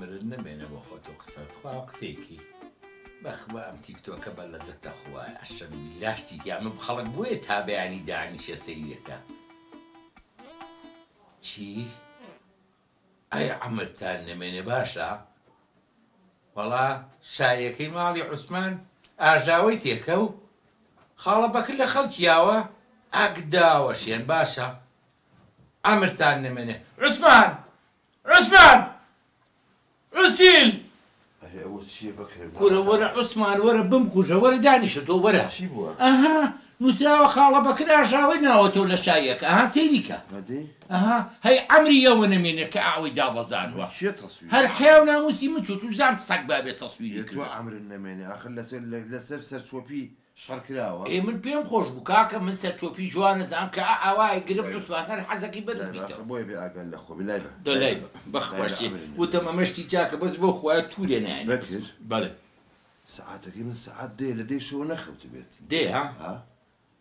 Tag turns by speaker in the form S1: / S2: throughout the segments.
S1: عەمرت نەمێنێ بۆ خۆت و قسەت خوا قسەیەکی بەخوا ئەم تیکتۆکە بە لەزەتە خوایە ئەشەم بیلا شتی تیا من خەڵک بۆیە تا بەیانی دانیشێ سەیرێکە چی ئەی عەمرتان نەمێنێ باشە وەڵا شایەکەی ماڵی عوسمان ئاژاوەی تێکەو خاڵە بەکر لە خەڵکی یاوە ئەک داوەشێن باشە عەمرتان نەمێنێ عوسمان عوسمان عوسیل.
S2: ئەرێ ئەوە چیە بەکرە
S1: کورە وەرە عوسمان وەرە بمکوژە وەرە دانیشە تۆ وەرە.
S2: چی بووە؟
S1: ئەها نووسراوە خاڵە بەکر ئاژاوەی ناوەتەوە لە شایەکە ئەها سەیری کە.
S2: ئەدی؟
S1: ئەها هەی عەمری ئەوە نەمێنێ کە ئاوەی دابەزانوە.
S2: کێ تەسویری
S1: هەر حەیا و ناموسی من چوو چوزام سەگ بابێ تەسویری
S2: ئێ تۆ
S1: کردم.
S2: عەمرت نەمێنێ ئاخر لەسەر لەسەر سەرچۆپی شەڕ کراوە؟
S1: ئێ من پێم خۆش بوو کاکە من سەرچۆپی جوانە زام کە ئا ئاوای گرم
S2: لای بە
S1: عوسمان هەر حەزەکەی بەرز
S2: لای بە
S1: بیتەوە.
S2: ئاخر بۆیە بێ ئاگان لە خۆ بی لای بە
S1: دە
S2: لای
S1: لای
S2: بە
S1: بە بەخوا
S2: لای بە
S1: شتێ
S2: عەمرت نەمێنێ.
S1: وتم ئەمە شتی چاکە بەس بەو خوایە توورێ نایەنێ
S2: بەکر
S1: عوسمان بەڵێ.
S2: سەعاتەکەی من سەعات دەیە لە دەی شەوە نەخەوتبێت.
S1: دێ ها؟
S2: ها؟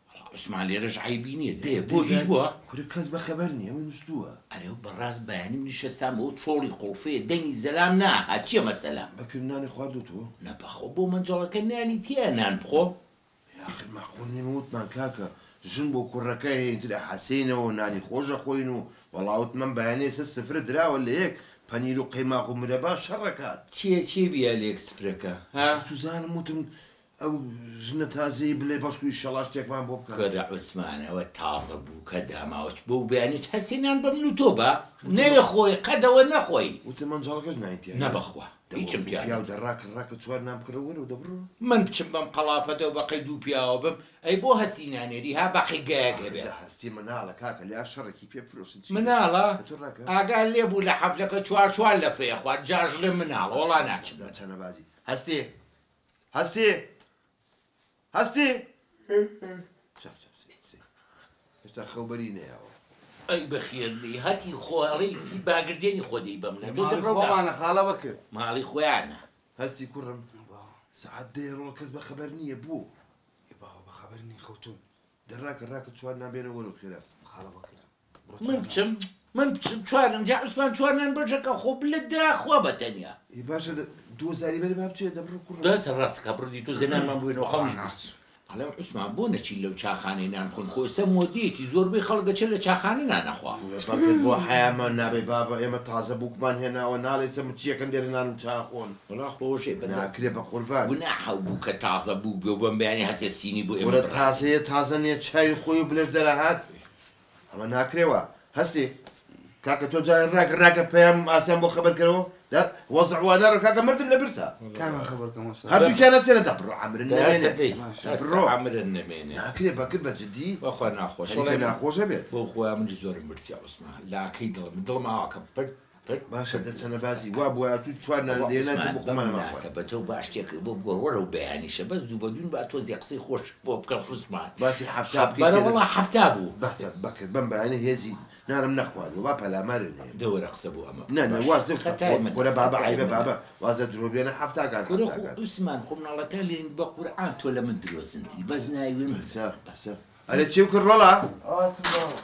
S1: وەڵا عوسمان لێرەش عەیبی نییە دێ
S2: دێ
S1: بۆ هیچ
S2: بە
S1: بووە؟
S2: کورە کەس بە خەبەر نییە من نووستووە.
S1: ئەرێ بەڕاست بەیانی منیش هەستامەوە چۆڵی قوڵفەیە دەنگی زەلام ناهات چییە مەسەلە؟
S2: بەکر نانی خواردوو تۆ؟
S1: نا بەخوا بۆ مەنجەڵەکە نانی تیایە نان بخۆم.
S2: یاخر مەعقول نییە من وتمان کاکە ژن بۆ کوڕەکە هەیە ئەحەسێینەوە نانی خۆش ئەخۆین و وەڵا وتمان بەیانی ئێستا سفرە دراوە لە یەک پەنیر و قەیماغ و مرەبا شەڕەکات.
S1: کێ کێ بیە لێک سفرەکە ها؟
S2: چوزانم وتم ئەو ژنە تازەی بلێ بەڵکو ئیشەڵا شتێکمان بۆ بکات.
S1: کورە عوسمان ئەوە تازە بووکە داماوە چ بۆ بەیانی هەرسێ نان بە من و تۆ با
S2: وتم
S1: نەوێ خۆی قەدەوە نەخۆی.
S2: وتم مەنجەڵەکەش نانی تیا
S1: نە
S2: نییە؟
S1: بەخوا
S2: دە
S1: هیچم
S2: بۆ
S1: تیا
S2: پیاو
S1: نییە.
S2: دە ڕاکە ڕاکە چوار نان بکڕە وەرەوە دەبڕۆ.
S1: من بچم بەم قەڵافەتەوە بەقەی دوو پیاوە بم ئەی بۆ هەستی نانێری ها بەقەی گایەک
S2: ئاخر
S1: هەبێ.
S2: دە هەستی مناڵە کاکە لیا شەڕێکی پێ بفرۆشن چی بێت
S1: مناڵە؟
S2: دە تۆ ڕاکە.
S1: ئاگا لێ بوو لە حەفلەکە چوار چوار لەفەیە خوارد جاژڵێ مناڵە وەڵا ناچم
S2: دا
S1: من.
S2: چەنەبازی هەستی هەستی هەستی چاپ چاپ سێ سێ هێشتا خەوبەری نەیاوە.
S1: ئەی بەخێر لێی هەتی خۆ ئەڵێی باگردێنی خۆ دەی بەم نە
S3: ماڵی خۆمانە خاڵە بەکر.
S1: ماڵی خۆیانە.
S2: هەستی کوڕم سەعات دەیە ڕۆڵ کەس بە خەبەر نییە بۆ؟
S3: ئێ باوە بە خەبەر نین خەوتوون.
S2: دە ڕاکە ڕاکە چوار نان بێنە وەرە خێرا.
S3: خاڵە بەکر بڕۆ
S1: من
S3: چوار نان.
S1: بچم من بچم چوارن جا عوسمان چوار نان بەشەکە خۆ بلە داخوا بە تەنیا.
S2: ئێ باشە دوو زاری بەرێ با بچێ دە بڕۆ کوڕم.
S1: دەست ڕاستەکە بڕدی تۆ زێنانمان بووینەوە
S3: وەڵا
S1: خەونیش
S3: ناچم.
S1: برس. ئەڵێم عوسمان بۆ نەچین لەو چاخانەی نان خۆن خۆ ئێستا مۆدیەتی زۆربەی خەڵک ئەچێت لە چاخانە نان ئەخوا.
S2: بەکر بۆ حەیامان نابێ بابە ئێمە تازە بووکمان هێناوە ناڵێ چەمە چیەکەن لێرە نان و چا خۆن.
S1: وەڵا خۆشێ بەس
S2: ناکرێ بە قوربان.
S1: گوناحە بوو کە تازە بوو بێ و بەم بەیانی هەسێ سینی بۆ ئێمە
S2: کورە
S1: بڕازێ.
S2: تازەیە تازە نییە چاوی خۆی و بلەش دەرەهات ئەمە ناکرێوە هەستی کاکە تۆ جارێ ڕاکە ڕاکە پەیام ئاسیان بۆ خەبەر کەرەوە وەزع وا ناڕۆ کاکە مردم لە برسا.
S3: کامیان خەبەر کەم وەستا؟
S2: هەردووکیان ئەچێنە دەبڕۆ عەمرن نەمێنێ.
S3: باشە.
S2: دەبڕۆ.
S1: عەمرن نەمێنێ.
S2: ناکرێ بەکر بە جدی.
S1: بەخوا ناخۆشە.
S2: خەریکە ناخۆشە بێت.
S1: بۆ خۆیان منیش زۆرم برسیا عوسمان لاکەی دڵم دڵم ئاواکە پرت پرت
S2: باشە دەچەنە بازی وا بوایە تو چوار نان
S1: بابا
S2: دێناچی
S1: عوسمان
S2: بۆ خۆمان
S1: بەم
S2: ئەمان خوارد.
S1: مناسەبەتە و با شتێک بۆ بگۆڕ وەرە و بەیانیشە بەس دوو بە دوون با تۆزێ قسەی خۆش بۆ بکەم عوسمان.
S2: باسی حەفتا بکەی
S1: بەرە
S2: تێدە.
S1: وەڵا حەفتا بوو.
S2: بەسە بەکر بەم بەیانە هێزی نانم نەخواردووە با پەلامارێ نەیەم.
S1: دە وەرە قسە بۆ ئەمە بکە.
S2: نا نا
S1: باش.
S2: واز لەو
S1: خەتای منە،
S2: کورە بابە
S1: خەتای
S2: عەیبە
S1: منە.
S2: بابە واز لە درۆ بێنە حەفتاکان
S1: کورە خۆ
S2: حەفتاکان.
S1: عوسمان خۆ مناڵەکان لێرین بە قورعان تۆ لە من درۆزنتری بەس ناوی من.
S2: بەسە بەسە ئەرێ چی بکرد ڕۆڵا؟
S3: ئاواتم باوە.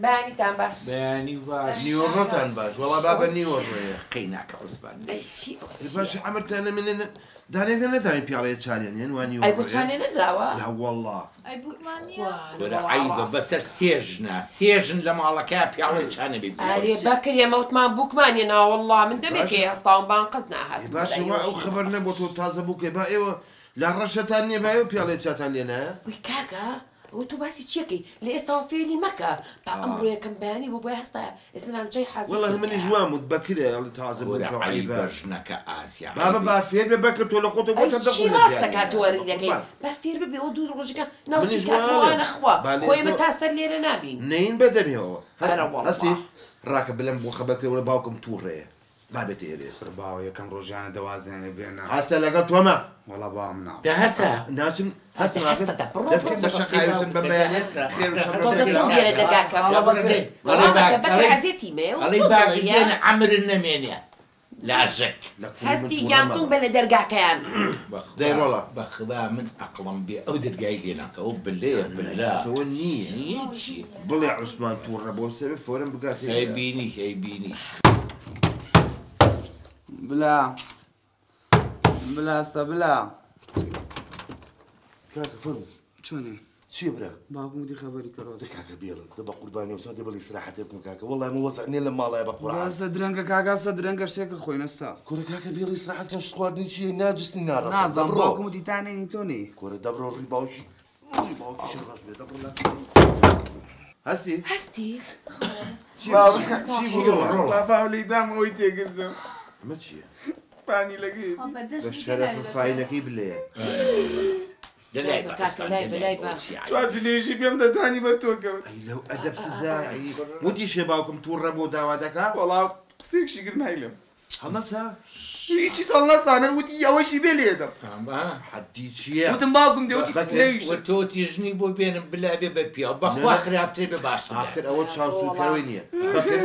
S4: بەیانیتان باش.
S1: بەیانی باش.
S2: نیوەڕۆتان باش وەڵا بابە نیوەڕۆیە.
S1: قەی ناکە عوسمان.
S4: ئەی چی ئەو
S2: ئێ باشە عەمرتان نەمێنێ دانێکە نەداوین پیاڵەیە چالێن هێن وا
S4: ئەی بۆ
S2: نیوەڕۆیە؟
S4: چانێ نەدراوە؟
S2: لا وەڵا.
S5: ئەی بووکمان نییە؟
S1: کورە عەیبە بەسەر سێ ژنە سێ ژن لە ماڵەکەیا پیاڵەی چا نەبێ بیخۆن.
S4: ئەرێ بەکر ئێمە وتمان بووکمان هێناوە وەڵا من دەمێکەیە
S2: باشە.
S4: هەستاوم بان قەز
S2: ئێ
S4: ناهاتم
S2: باشە
S4: بەلای
S2: وا ئەو
S4: ئێوەش
S2: خەبەر نەبوو تۆ تازە بووکێ با ئێوە لا ڕەشەتان نییە با ئێوە پیاڵەیە چاتان لێ نایە؟
S4: وی کاکە ئەوە تۆ باسی چیەکەی لە ئێستاوە فێری مەکە با ئەمڕۆ یەکەم بەیانی بۆ بۆیە هەستایە ئێستا نان و چای حازر
S2: وەڵا منیش
S4: کردایە.
S2: وام وت بەکرە ئەڵێ تازە
S1: کورە
S2: بووکە و
S1: عەیبە
S2: عەیبە.
S1: ژنەکە ئاسیا
S2: بابە
S1: عەیبە.
S2: با فێر بێ بەکر تۆ لە خۆتەوە
S4: ئەی
S2: بۆتە
S4: چی
S2: دەخۆ لە
S4: ڕاستە
S2: ژیانی
S4: کات
S2: بە
S4: وەرن دەکەی
S2: قوربان.
S4: با فێر ببێ ئەو دوو ڕۆژەکە ناوسی
S2: منیش
S4: کاک
S2: واڵم
S4: وانە خوا
S2: با
S4: خۆ ئێمە
S2: لێ
S4: تا سەر لێرە نابین.
S2: نەین بەدەمێەوە
S4: ئەرە وەڵا.
S2: هەستی ڕاکە بلم بۆ خەبەر کردەوە باوکم تووڕەیە با بێتە ئێرە ئێستا.
S3: باوە یەکەم ڕۆژیانە دەوازێنێ بێنە.
S2: هەستە لەگەڵ تۆمە.
S3: وەڵا باوە مناڵ.
S1: دە هەسە.
S2: ناچم هەستم
S4: هەستە
S2: ئاخر
S4: دە بڕۆ
S2: دەست
S4: بڕۆ
S2: کرد بە
S4: بڕۆ.
S2: شەقاویسم بەم بەیانە خێر و شەڕ
S4: تۆزە
S2: ڕۆژێک
S4: تۆ
S2: لە
S4: لێرە دەرگاکە
S1: ئەڵێ
S4: وەڵامەکە بەکر عەزێتی مەیە
S1: ئەڵێ
S4: چۆن دڵیە؟
S1: باگردێنە عەمرن نەمێنێ لاژەک.
S2: لە کوڕی من
S4: هەستی
S2: تووڕە
S4: گیان تون
S2: مەبە.
S4: بە لە دەرگاکەیان.
S2: دەی ڕۆڵە.
S1: بەخوا من عەقڵم بێ ئەو دەرگای لێ ناکەوە بلەیە بلە.
S2: نایکاتەوە نییە.
S1: چی؟
S2: بڵێ عوسمان تووڕە بۆ سەرێ فۆرم بگاتێ.
S1: ئەی بینی ئەی بینی.
S3: بلا بلا سە بلا
S5: کاکە فەرموو
S3: چۆنی؟
S5: چییە برا؟
S3: باوکم وتی خەبەری کەڕۆز
S5: دە کاکە بێڵن دە بە قوربانی وسا دە بڵی سراحەتێ بکەم کاکە وەڵای من وەزع نییە لە ماڵایە بە قورعان
S3: باسە درەنگە کاکە سە درەنگە شتێکە خۆی نەستا
S5: کورە کاکە بێڵی سراحەت کەم شت خواردنی چییە ناجسنی ناڕەسە
S3: نازانم
S5: دەبڕۆ
S3: باوکم وتی تا نێنی تۆ نێی
S5: کورە دەبڕۆ ڕووی باوکی ڕووی باوکیشی ڕەش بێ دەبڕۆ لا هەستی
S4: هەستی
S5: چی چی بوو
S3: بابا لێی دام ئەوەی تێکردم
S2: ئەمە چییە؟
S3: فانی لەگەی
S2: بە شەرەف فاینەکەی بلێ
S1: دەلای بە
S4: کاکە،
S1: عوسمان
S4: لای بە،
S1: دەلای
S4: لای
S1: بە
S4: بە.
S3: تو جلێژی پێم دەتوانی بەر تۆ کەوت
S2: ئەی لەو ئەدەب سزا وتیشێ باوکم تووڕە بۆ داوا دەکا
S3: وەڵا قسێکشی کرد نایلم
S2: هەڵنەسا
S3: هیچی هەڵنەسانە وتی ئەوەشی بێ لێدەم
S1: ئەمە
S2: حەدی چییە؟
S3: وتم باوکم دێ وتی
S2: بەکر،
S3: لەویش
S1: وە تۆ تیژنی بۆ بێنم بلا بێ بە پیاو بەخوا خراپترێ بێ باشتر
S2: ئاخر ئەوە چاوسوورکەرەوەی نییە بەکر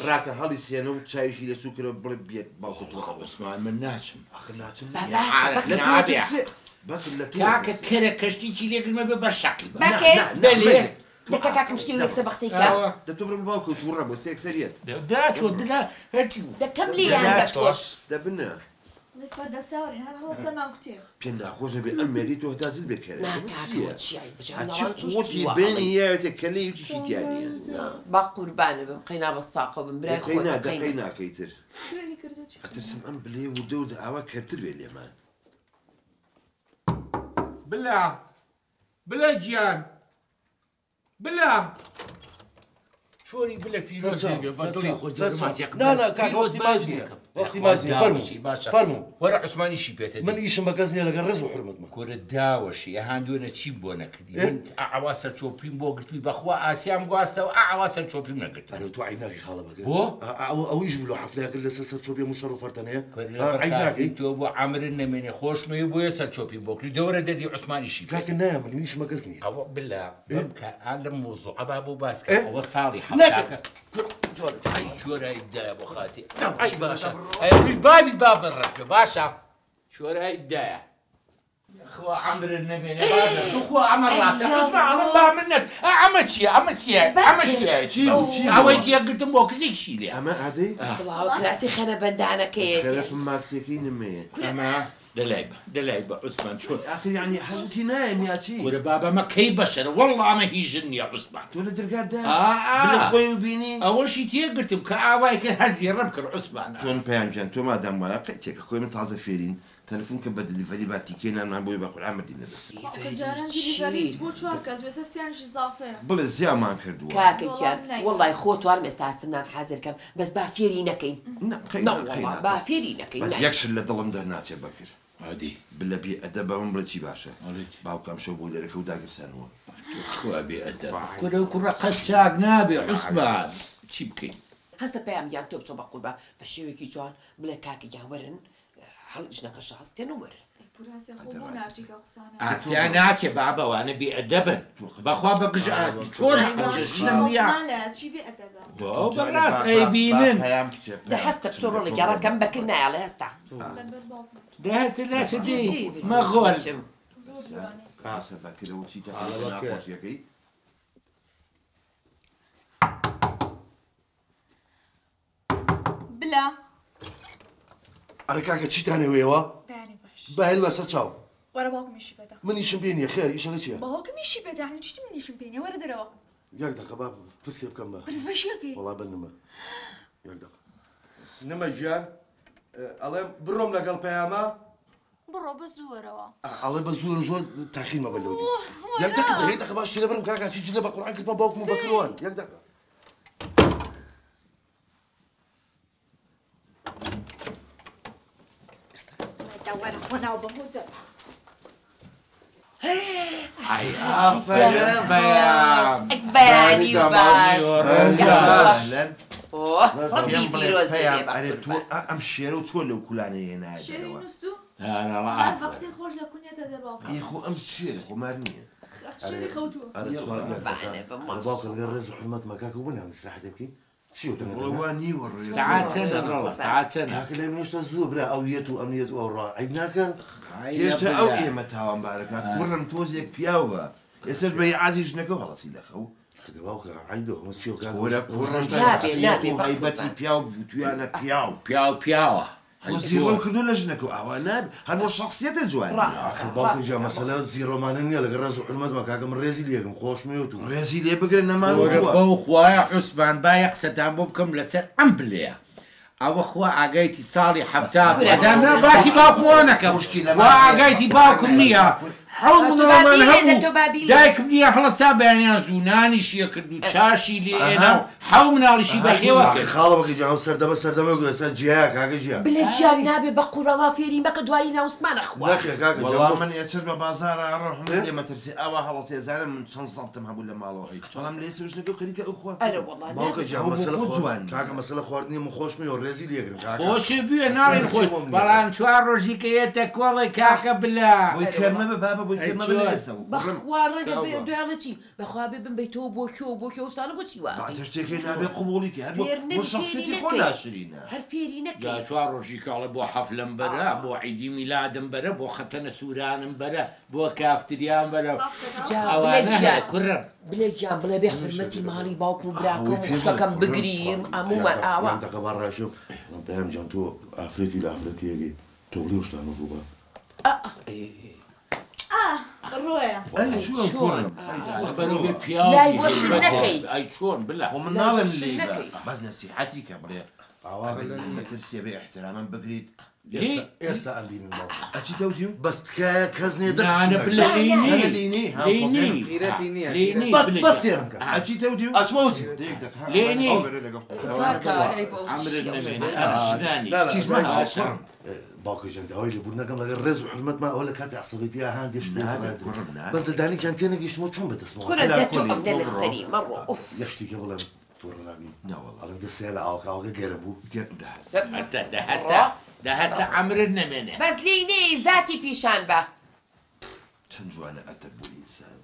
S2: ڕاکە هەڵی سێنە و چاویشی لە سووکرەوە بڵێ بێت باوکە تووڕە بۆ
S1: عوسمان من ناچم
S2: ئاخر ناچم
S4: با
S2: نییە.
S4: باستە بەکر
S2: لە تۆ
S1: نابێ.
S2: ترسێ بەکر لە تۆ
S1: کاکە کەرە کەشتیکی لێگرمە بێ بەر شەقی بە.
S4: بەکر
S1: بەلێ
S4: دەکە کاکەم شتی یەکسەر بە قسەی کە
S2: دە تۆ بڕۆ باوکە تووڕە بۆ سێکسەریەت
S1: داچۆ دلا هەرچی
S4: دەکەم لێیان بە تۆش
S2: دەبنە
S6: فەردەساورین هەر هەڵسەمان کوتێ
S2: پێم ناخۆش نەبێ ئەم مێری تۆ هەتا زل بێ کەرە
S4: نا کاکە چیای
S2: هەرچی قوتی بێنی یاوێتێ کەلەی وتیشی تیا نییە
S4: با قوربانە بم قەینا بە ساقە بم برای
S2: دەقەی
S4: خۆت
S2: نا
S4: دەقەی
S2: دەقەی
S4: نا.
S2: ناکەی تر
S6: کوێنی کردو چی
S2: ئەترسم ئەم بلێ وردە وردە ئاوا کەرتر بێ لێمان
S1: بلا بلا گیان بلا چۆنی بلە پیرۆز بێ بە دڵی خۆ زۆر ماچێک
S5: نا نا کاکە وەختی ماچ نییە وەختی ماچ نییە فەرموو فەرموو
S1: وەرە عوسمانیشی پێتە
S5: من ئیشم بە کەس نییە لەگەڵ ڕێز و حورمەتمە
S1: کورە داوەشی ئەهاندوێنە چیم بۆ نەکردی من ئەعوا سەرچۆپیم بۆ گرتووی بەخوا ئاسیام گواستەوە ئەعوا سەرچۆپیم نەگرت
S5: ئەرە تۆ عیب ناکەی خاڵە بەکر
S1: بۆ؟
S5: ئەو ئیش بلو حەفلەیە کرد لەسەر سەرچۆپی هەموو شەڕ و فەرتەنەیە عیب ناکەی
S1: تۆ بۆ عەمرن نەمێنێ خۆشمەوێ بۆیە سەرچۆپیم بۆ کردی دەوەرە دەدی عوسمانیشی پێ
S5: کاکە نایە من ئیشم بە کەس نییە
S1: ئەوە بلا بمکە ئا لەم موضوعە با بۆ باس کە
S5: ئێ؟
S1: ئەوە ساڵی
S5: ناکە.
S1: حەفتاکە ئەی چۆرای دایە بۆ خاتی ئەی باشە ئەی بابی بابە ڕەش بێ باشە چۆرای دایە خوا عەمرن نەمێنێ باشە تو خوا ئەمە ڕاستە عوسمان ئەمە با من نەک ئەمە چییە ئەمە چییە ئەمە چییە
S2: چی بوو، چی بوو؟
S1: ئەوەی تێگرتم بۆ کزێکشی لێ
S2: ئەمە ئادەی
S4: وڵاو کراسی خەنە بەندانەکەیەتی
S2: شەرەفم ماکسەکەی نمەیە
S1: ئەمە دەلای بە دەلای بە عوسمان چۆن
S2: ئاخر یعنی حەزوتی نایەم یا چی
S1: کورە بابە مە کەی بەشەرە وەڵڵا ئەمە هی ژن نییە عوسمان
S2: تۆ لە دەرگات دا
S1: ئا.
S2: بلە خۆی ببینی
S1: ئەوەشی تێگرتم کە ئاوای کرد هەزی ڕم کرد عوسمان
S2: چۆن پەیام گیان تۆ مادام وایە قەیتێکە خۆی من تازە فێرین تەلەفۆن کە بە دلیڤەری با تیکەی نانمان بۆی بە قورعان مردین لەدەست
S6: کە جاران دلیڤەریش بۆ چوار کەس بێسە سیانشی زافەیە
S2: بڵێ زیامان کردووە
S4: کاکە گیان وەڵای خۆ توانم ئێستا هەستم نان حازر کەم بەس با فێری نەکەین
S2: نا قەی
S4: نا
S2: نا، قەی
S4: وەڵا
S2: نا.
S4: با فێری نەکەین
S2: بەس
S4: نا.
S2: یەک شت لە دڵم دەرناچێ بەکر
S1: عادی
S2: بلە بێ ئەدەبە من بڵێ چی باشە
S1: ئەڵێ چی؟
S2: باوکم شەو بۆ دەرەکە و داگرسانەوە
S1: خوا بێ ئەدەب کورە و کوڕە قەت چاک نابێ عوسمان چی بکەین
S4: هەستە پەیام گیان تۆ بچۆ بە قوربان بە شێوەیەکی جوان بڵێ کاکە گیان وەرن هەڵ ژنەکەش هەستێن و وەرن
S6: پوراسێ خۆ بۆ ناچی کە قسانە
S1: ئاسیا ناچێ بابەوانە بێ ئەدەبن بەخوا بە گژ چۆن ژنم نییە
S6: خەڵکمان لە چی بێ ئەدەبە
S1: بۆ بەڕاست ئەیبینن
S2: پەیام کچێ
S4: دە هەستە بچۆ ڕۆڵێکی ڕاست کەم بەکر نایەڵێ هەستە
S6: لەبەر باوکم
S1: دە هەستە ناچێ دێ
S4: دێ بچم.
S1: مەغۆل
S4: بچم.
S6: زۆر جوانی
S2: کاسە بەکرەوە چی
S5: خاڵە بەکر.
S2: ناخۆشیەکەی
S6: بلا
S5: ئەرە کاکە چیتانەوەیەوە
S6: بەیانی باش
S5: بەهێن بەسەر چاو
S6: وەرە باوکم ئیشی پێدا
S5: من ئیشم پێ نییە خێر ئیشەکە چییە
S6: باوکم ئیشی پێدا یعنی چیت من ئیشم پێ نییە وەرە دەرەوە
S5: یەک دەقە با پرسێ بکەم بە
S6: پرس بەشیەکەی
S5: وەڵا بە نمە یەک دەقە نمە گیان ئەڵێم بڕۆم لەگەڵ پەیامە
S6: بڕۆ بە زووەرەوە
S5: ئەڵێ بە زۆر زۆر تاخیرمە بە لەودی یەک دەقە دە یەک دەقە باش لە برم کاکا چی جلە بە قورعان کردمە باوکم و بەکروان یەک دەقە
S6: وەرە خۆ ناو بە هۆجە
S1: ئەی ئافەرم بەیام
S4: ئەک بەیانی و باش
S2: ئەهلەن
S4: ئۆه ڕەبی
S2: پێم بڵێ
S4: پیرۆز
S2: پەیام
S4: بێ بە
S2: ئەرێ تۆ
S4: قوربان.
S2: ئەم شێرە و چۆن لەو کولانە هێنایە
S6: شێری
S2: دەرەوە
S6: نووسو
S1: ئەرەڵا
S6: هەر بە قسەی خۆش لە کونیەتە دەرباوکم
S2: ئێ خۆ ئەم شێر خۆمار نییە
S6: شێری خەوتووە
S5: ئەرە تخوا یەک دەقە
S4: بانە بە
S5: ئەرە
S4: ماش.
S5: باوکە لەگەڵ ڕێز و حورمەتمە کاکە بۆ نان ئیسراحەتێ بکەین چی و دەنگە
S2: وەڵا وا نیوە ڕێ
S1: سعات چەنە ڕۆڵە سعات چەنە
S5: کاکە لای من هێشتا زووە برا ئەو یەت و ئەمنیەت و ئەو ڕا عیب ناکەن
S2: هێشتا ئەو ئێمە تاوانبارەکە کوڕم تۆزێک پیاو بە ئێستاش بە عازی ژنەکە و هەڵەسی لە خەو
S5: خدە باوکە عیبە هەمە چیەوە کاکە
S2: وەرە کوڕم
S4: نابێ،
S2: شخصیەت
S4: نابێ،
S2: و هەیبەتی پیاو بوتویانە پیاو
S1: پیاو پیاوە
S2: زیرۆم کردو لە ژنەکە ئاوا نابێ هەر بۆ شەخسیەتە جوان
S5: ئاخر باوکم جا مەسەلە زیرۆمانە نییە لەگەڵ ڕێز و حورمەتمان کاکە من ڕێزی لێکم خۆشمەوێت و
S2: ڕێزی لێ بگرن نەمان
S1: وەرە بەو خوایە حوسمان با یە قسەتان بۆ بکەم لەسەر ئەم بلەیە ئەوە خوا ئاگایتی ساڵی 70 نا باسی باوکمەوە نەکەم خوا ئاگایتی باوکم نییە حەوت مناڵمان هەبوو دایکم نییە هەڵەسا بەیانیان زوو نانیشیە کرد و چاشی لێ ئێنا و حەوت مناڵیشی بەخێوە کرد.
S5: خاڵە بەکە جا ئەو سەردەمە سەردەمە گوێ ئێستا جیایە کاکە جیا.
S4: بلێ گیان نابێ بە قوربان فێری مەکە دوایی ناوسمانە خوا.
S5: نەخێر کاکە جا.
S2: وەڵا من ئێچر بە بازاڕا ڕۆحم لێ مەترسێ ئاوا هەڵەسێزانم من چەند زەبتم هەبوو لە ماڵەوە بەڵام لە ئێستا ژنەکە خەریکە ئەو خوا.
S4: ئەرە وەڵا
S5: باوکە جا مەسەلە کاکە مەسەلە خواردنی من خۆشمەوە ڕێزی لێگرم کاکە.
S1: خۆشی بوێ ناڵێن خۆی بەڵام چوار ڕۆژی کە یێتە کۆڵێ کاکە بلا.
S2: بۆی کەرمە بە بابە بۆی کەرمە بە لێسە
S4: بەخوا ڕەنگە دوایڵە چی بەخوا بێ بم بەیتەوە بۆ کوێ و بۆ کوێ وسانە بۆ چی وا
S2: باشە شتێکی نابێ قبوڵی کە هەر بۆ شەخسیەتی خۆ ناشرینە
S4: هەر فێری نەکەی.
S1: جا چوار ڕۆژی کاڵێ بۆ حەفلەم بەرە بۆ عیدی میلادم بەرە بۆ خەتەنە سوورانم بەرە بۆ کافتریان بەرە ئەوانە هەیە کوڕم.
S4: بلێ گیان بڵێ بێ حورمەتی ماڵی باوکم و براکەم و خوشکەکەم بگریم ئەمومان ئاوا.
S5: دەقە با ڕاشم پەیام جان تۆ ئافرەتی لە ئافرەتیەکەی تۆ بڵێ شتانە ڕووبا.
S6: ڕۆیە.
S2: ئەی چۆن؟
S4: لای بۆشن نەکەی.
S1: ئەی چۆن بلا.
S2: خۆ من ناڵێم لێی بەس نەسیحەتی کە بڵێ ئاوا مەترسیە بێ ئیحترامم بگریت.
S5: ئێستا ئەم بینن باوکم.
S2: ئەچی تەودیم؟
S5: بەس تکایە کەس نییە دەست
S1: نانە بلە
S2: لینی
S3: غیرەتی نییە.
S5: بەس سێرم کە.
S2: ئەچی تەودیم؟
S5: ئەچمەوە دیم.
S1: لینی.
S5: باوکە جان داوای لێبوردن نەکەم لەگەڵ ڕێز و حورمەتمان ئەوە لە کاتی عەسەبیەتیا هاندێش بەس لە دانیکیان تێنەگەیشتمەوە چۆن بەدەستمەوە.
S4: کورە دە تۆ ئەمنە لە سەری مەڕۆ.
S5: یەک شتێکە بڵێم تووڕە نابی ئەڵێم دەستەیە لە ئاوەکە ئاوەکە گەرم بوو
S2: گەرم دەهەست.
S1: هەستە دەهەستە دەهەستە عەمرت نەمێنێ.
S4: بەس لێی نێی زاتی پیشان بە.
S2: چەند جوانە ئەدەب بۆ ئینسان.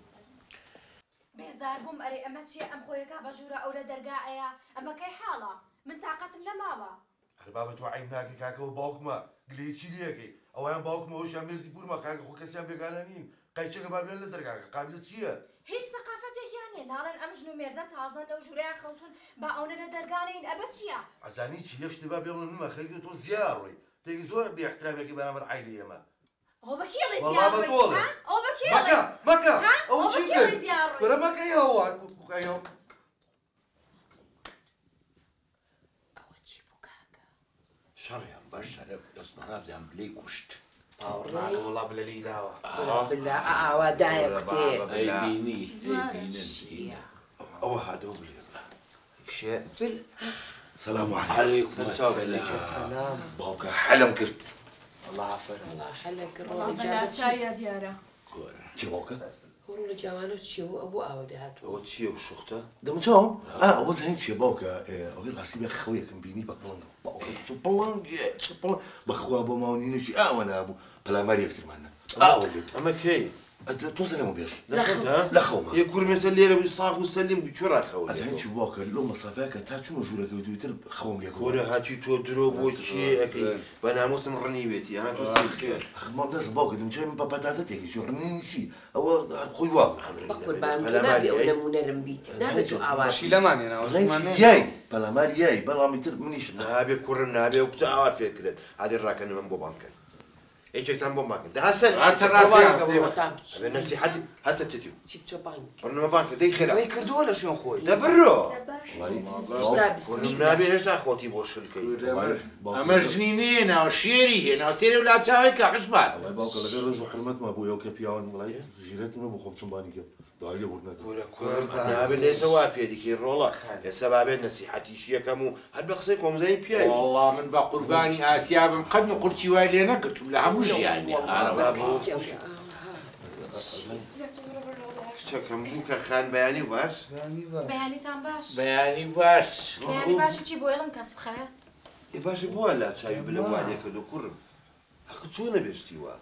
S6: بێزار بووم ئەرێ ئەمە چییە ئەم خۆیەکە بە ژوورە ئەو لە دەرگا ئەیە ئەمە کەی حاڵە من تاقەتم نەماوە.
S5: ئەرێ بابە تۆ عەیب ناکەی کاکەوە باوکمە گلەیی چی لێکەی ئەویان باوکمە ئەوشیان مێردی پورمە کاکە خۆ کەسیان بێگانە نین قەیچەکە بابیان لە دەرگاکە قابلە چییە؟
S6: هیچ سەقافەتێکیان نییە ناڵێن ئەم ژن و مێردە تازە لەو ژوورەیان خەوتون با ئەونە لە دەرگانەین ئەبە چییە؟
S5: ئەزانی چی یەک شتێ با بێڵن نما خەریکە تۆ زیاد ڕۆی تێکی زۆر بێ احترامێکی بەرامبەر عایلەی ئێمە.
S6: ئەو بە کێڵی زیاد ڕۆی؟ ئەو بە کێڵی؟
S5: مەکە مەکە ئەو چی کرد؟ وەرە مەکە ئەوە ئەوە
S1: شەڕیان بە شەرەف عوسمانابزان بلەی کوشت.
S3: باوەڕناکەم وەڵا بلە لێی داوە.
S4: بلا ئاوا دایە کوتێ.
S1: ئەی بینی ئەی بینن.
S5: ئەوە هاتەوە بلێ.
S2: شێ.
S5: سلام
S1: عەلەیکم
S5: السلام. باوکە حەلم کرد.
S3: وەڵا ئافەرم.
S4: وەڵا حەلم کرد.
S6: وەڵا بەلا چاویا دیارە.
S5: چی باوکە؟
S4: ڕۆڵە جاوانە چییە و ئەو بۆ ئاوە دەهاتووە؟
S2: ئەوە چییە و شوختە؟
S5: دەموچاوم؟ ئەوە زانی چییە باوکە ئەوەی ڕاستی بێ خەویەکم بینی بە پڵنگەوە باوکە چ پڵنگێ چ پڵنگ بەخوا بۆ ماونینێکی ئاوە نابوو پەلاماری یەکترمان نا ئاوە لێ
S2: ئەمە کەی؟
S5: تۆزە لەمە بێژ
S2: لە خەوتا؟
S5: لە خەوما
S2: ئێ کورمێسە لێرە بووی ساغ و سەلیم بووی کوێ ڕاخەوە
S5: ئەزانی چی باوکە لەو مەسافەیە کە تا چوومە ژوورەکەی دووتر خەوم لێ
S2: کورە هاتی تۆ درۆ بۆ کێ ئەکەی بە ناموسم ڕنیوێتی ها تۆ سەیر
S5: مام دەست باوکە دمچای من بە پەتاتە تێکی چوو ڕنینی چی ئەوە هەر خۆی وا بوو
S4: بە قوربان تۆ نابێ ئەو نەموونەرم بیت نابێ تۆ ئاوا
S3: شیلەمان هێناوە
S5: یای پەلامار یای بەڵام ئیتر منیش
S2: نابێ کوڕم نابێ و کچە ئاوا فێرکرێت هادێ ڕاکەنەوەم بۆ بانکەن یەکێکتان بۆم بانکەن دە هەسەن
S1: هەسەن ڕاستیان
S2: ئەبێ نەسیحەتی هەسە چێتی
S4: چی بچۆ بانک
S2: بڕنەوە بانکە دەی خێرا
S3: ڕێی کردووە لە شوێن خۆی
S2: دە بڕۆ
S4: هێشتا بسمی
S2: نابێ هێشتا خۆتی بۆ شلکەی
S1: ئەمە ژنی نێناوە شێری هێناوە سێرە و لاچاوی کە حوسمان
S5: وەڵای باوکە لەگەڵ ڕێز و حورمەتما بۆ ئێوە کە پیاوان وەڵای غیرەتم نەبوو خۆم چۆن بانی کرد داوای لێبوردن نەکەم
S2: کورە کوڕم نابێ لێسە وا فێریکەی ڕۆڵە ئێستا بابێت نەسیحەتیشی یەکەم و هەر بە قسەی خۆمزانی پیاوی
S1: وەڵا من بە قوربانی ئاسیا بم قەت نقورچی وای لێ نەگرتوم لە هەموو ژیانی
S2: کچەکەم بوو کە خان بەیانی باش
S6: بەیانیتان باش
S1: بەیانی باش
S6: بەیانی باشی چی بۆ ئێڵن کەس بخەوێ
S2: ئێ باشە بووە لا چاوی بلە وا لێ کردو کوڕم ئەخ چۆنە بێشتی وا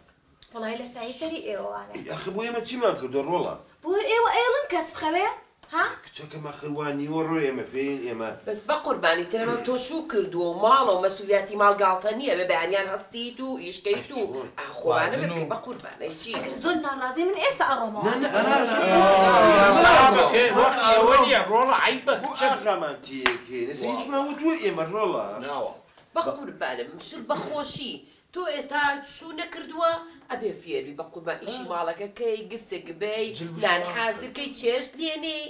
S6: وەڵای لە سایەی سەری ئێوەوانە
S2: ئەخ بۆ ئێمە چیمان کردو ڕۆڵە
S6: بۆ ئێوە ئێڵن کەس بخەوێ ها
S2: کچەکەم ئەخر وا نیوە ڕۆ ئێمە فێرین ئێمە
S4: بەس بە قوربانی ترەمە تۆ شوو کردووە و ماڵە و مەسوولیاتی ماڵ گاڵتە نییە بێ بەیانیان هەستیت و ئیشکەیت و ئاخۆوانە بکەی بە قوربانەی چی
S6: ئەگەر زۆر ناڕازی من ئێستا ئەڕۆمەوە
S1: ڕۆڵە عەیبە
S2: بۆ ئاغامان تێکێ نەسە هیچمان وتووە ئێمە ڕۆڵە
S1: ناوە.
S4: بە قوربانم شت بە خۆشی تۆ ئێستا شوو نەکردووە ئەبێ فێربی بە قوربان ئیشی ماڵەکە کەی گسک بەی نان حازر کەی چێشت لێنێی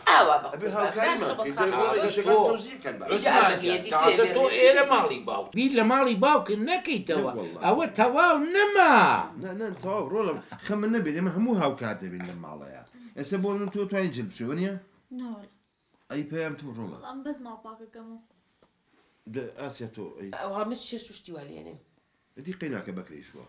S4: ئاوا بە
S2: ئەبێ
S4: قوربان باشە
S2: هاوکاریمان
S4: بەس
S2: بکەین دەی ڕۆڵە
S4: خاوەن.
S2: ئیشەکان تەوزیع کەن باشە.
S4: ئینجا
S1: عوسمان
S4: ئەمە
S1: گیان
S4: مێردی تۆیە
S1: تازە تۆ
S4: مێردی
S1: ئێرە ماڵی باوک بیر لە ماڵی باوکت نەکەیتەوە
S2: نەک وەڵڵا.
S1: ئەوە تەواو نەما.
S2: نا نا تەواو ڕۆڵە خەمت نەبێت ئێمە هەموو هاوکار دەبین لەم ماڵەیە ئێستا بۆ من تۆ توانی جل بشۆی وەنیە؟
S7: نا وەڵا.
S2: ئەی پەیام تۆ ڕۆڵە.
S7: وەڵا ئەم بەس ماڵ پاکەکەم و.
S2: دە ئاسیا تۆ ئەی.
S4: وەڵا من چێشت و شتی وا لێنێم.
S2: ئەدی قەیناکە بەکرێ شوە.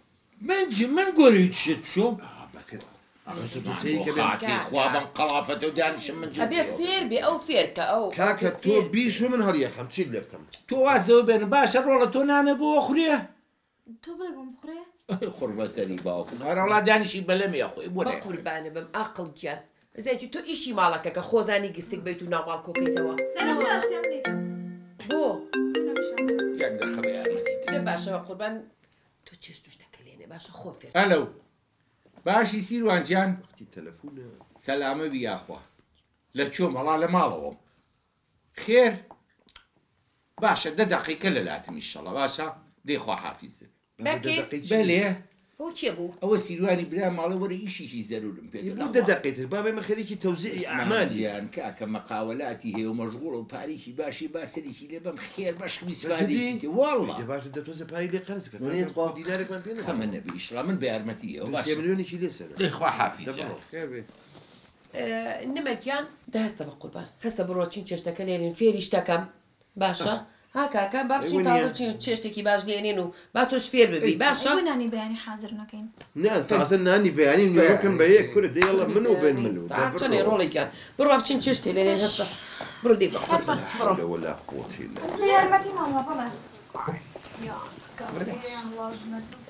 S1: من چ من گۆری چشت بشۆم؟
S2: ئا بەکر ئەخە تۆ تێی کە بێ.
S1: خاتی خوا بەم قەڵافەتە و دانیشم من جل
S4: ئەبێ
S1: بشۆم.
S4: فێر بێ ئەو فێرکە ئەو
S2: کاکە
S4: ئەبێ
S2: تۆ
S4: فێر بێ.
S2: بیشۆ من هەڵیەخەم چیت لێ بکەم؟
S1: تۆ واز لەوە بێنە باشە ڕۆڵە تۆ نانە بۆ ئەخورێ؟
S7: تۆ بڵێ بۆم بخورێ؟
S1: قوربە سەری باوکم هەرەوڵا دانیشی بەلەمی ئەخۆی بۆ
S4: بە
S1: نایخورێ.
S4: قوربانە بم ئاقڵ گیان زەنجی تۆ ئیشی ماڵەکەکە خۆزانی گسک بیت و ناو ماڵ کۆکەیتەوە.
S7: نا نا وەڵا ئاسیا من ئەیکەم.
S4: بۆ؟
S7: من ئەویشم.
S1: یەک دەقە بە یارمەتیت
S4: دە باشە بە قوربان تۆ چێشت و شتەکە لێنێ باشە خۆ فێر.
S1: ئەلو باشی سیروان گیان؟
S2: وەختی تەلەفونە.
S1: سەلامە بی یاخوا لە چۆم وەڵا لە ماڵەوەم خێر باشە دە دەقیقە لە لاتم ئیشەڵا باشە دەی خوا حافیز
S4: بەکێ؟
S1: بەلێ
S4: ئەوە کێ بوو؟
S1: ئەوە سیروانی برا ماڵێ وەرە ئیشیشی زەرورم پێتە
S2: بوو دە دەقەی تر بابێ مە خەریکی تەوزیعی ئەعمالی.
S1: گیان کاکە مەقاوەلاتی هەیە و مەشغوڵە و پارێکی باشی با سەرێکی لێ بەم خێر بەشکم ئیسفادەیەکی تێ واللە.
S2: دە باشە دە تۆزە پارەی لێ قەرز کە
S5: وەنیە تخوا؟
S2: دینارێکمان پێ نەدا.
S1: خەمە نەبی ئیشڵا من بە یارمەتی ئەوە
S2: دوو سێ
S1: باشە.
S2: ملیۆنێکی لێ سەنە.
S1: دەی خوا حافیز
S2: دە
S1: جان.
S2: بڕۆ خێر بێ.
S4: نمە گیان دە هەستە بە قوربان هەستە بڕۆ چین چێشتەکە لێنین فێری شتەکەم باشە ها کاکە با بچین
S2: ئەی
S4: تازە
S2: وەنیە؟
S4: بچین چێشتێکی باش لێنین و با تۆش فێر ببی باشە؟
S7: ئەی بۆ نانی بەیانی حازر نەکەین؟
S2: نا تازە نانی بەیانی نوێکەم بە یەک کورە دەی یەڵا من و بن من و دە
S4: ساعت چەنێ
S2: بڕۆ.
S4: ڕۆڵێکیان بڕوا بچین چێشتێ لێنین هەستە بڕۆ دەی بە قوربان
S2: لا
S4: بڕۆ.
S2: حول ولا قوة إلا
S6: بە یارمەتی ماڵە بەڵێ.
S7: یا کاکە
S4: بڕۆ.
S7: یا وەڵا ژنەکەم.